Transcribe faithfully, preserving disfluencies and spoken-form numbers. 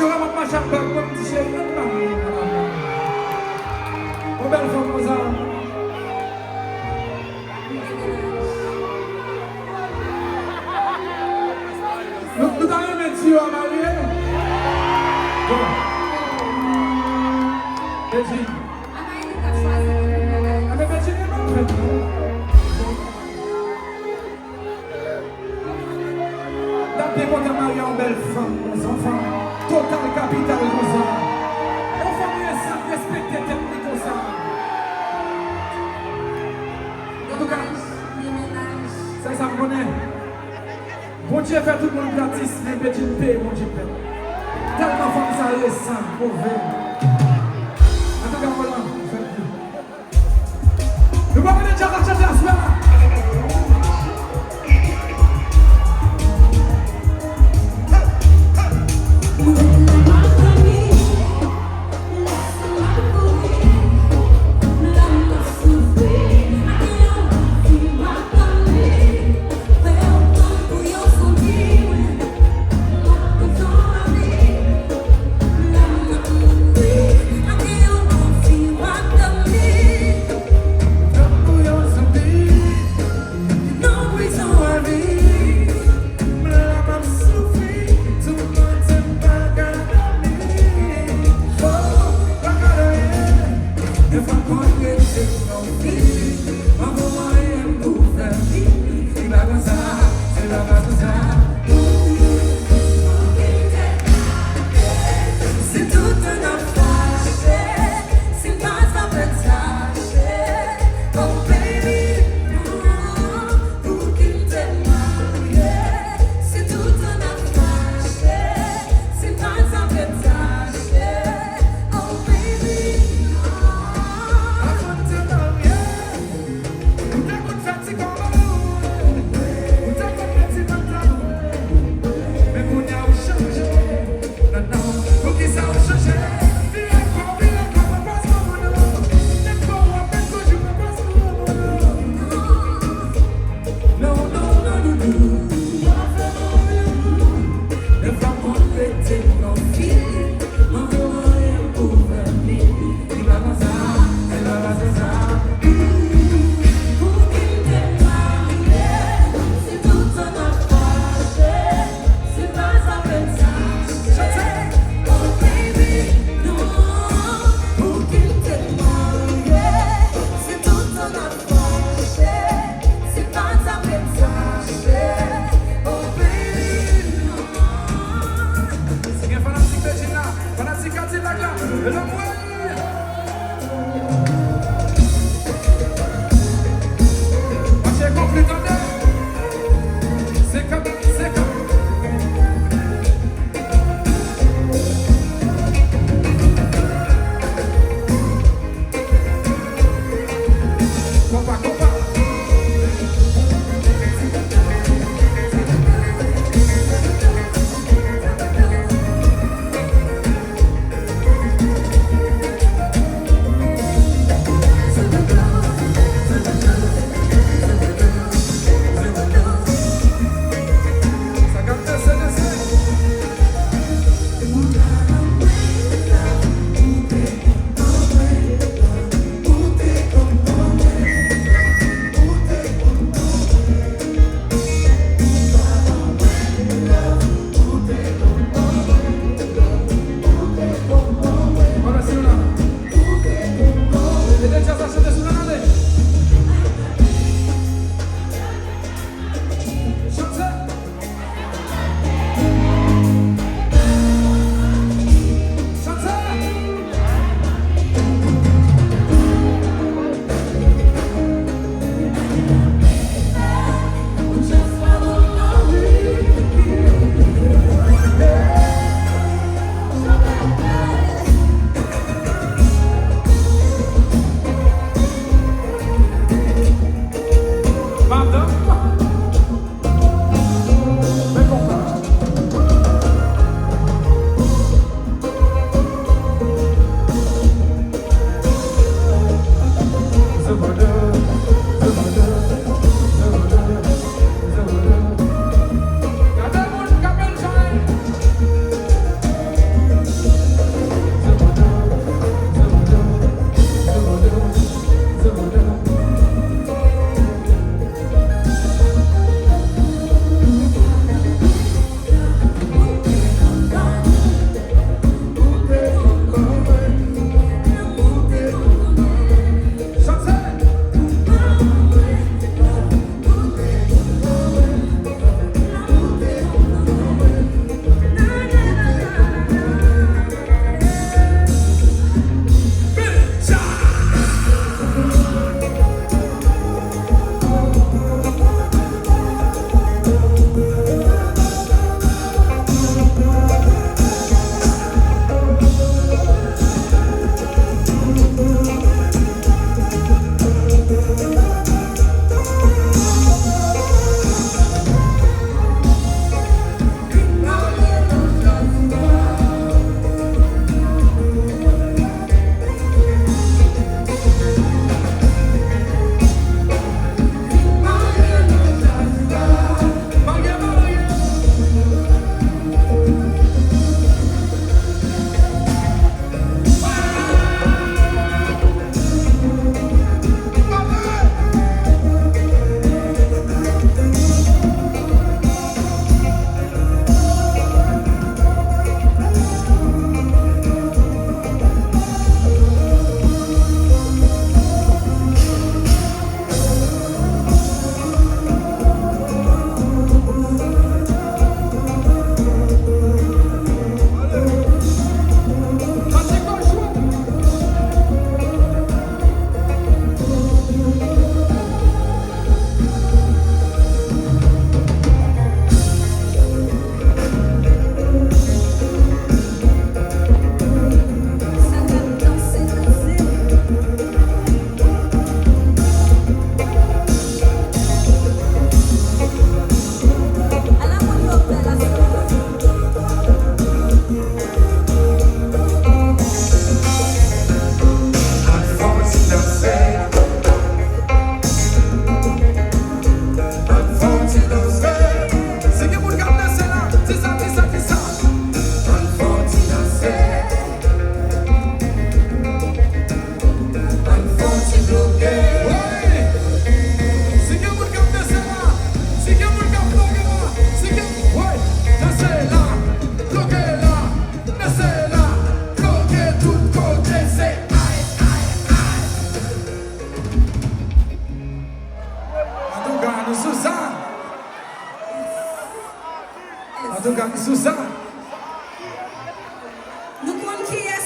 Yo, m ap mache ak bag mwen, m di, "Cheri, ann marye, ann marye." Yon bèl fanm konsa. Nou, nou ta renmen di yo a marye? Bon. Bedjine. Anben, Bedjine, e pa fèt non. Dap te kontan marye yon bèl fanm konsa, yon fanm total kapital konsa. Yon fanm resan, respekte tèt li konsa. Antouka, sa, sa m konnen. Bondye fè tout moun gratis, men Bedjine peye Bondye pèp. Tèlman fanm sa resan, move. Antouka, Roland, fè l. Nou pa mete djaz ap chante aswè a. Si gen fanatik Bedjine la, fanatik Kadilak la, leve men w.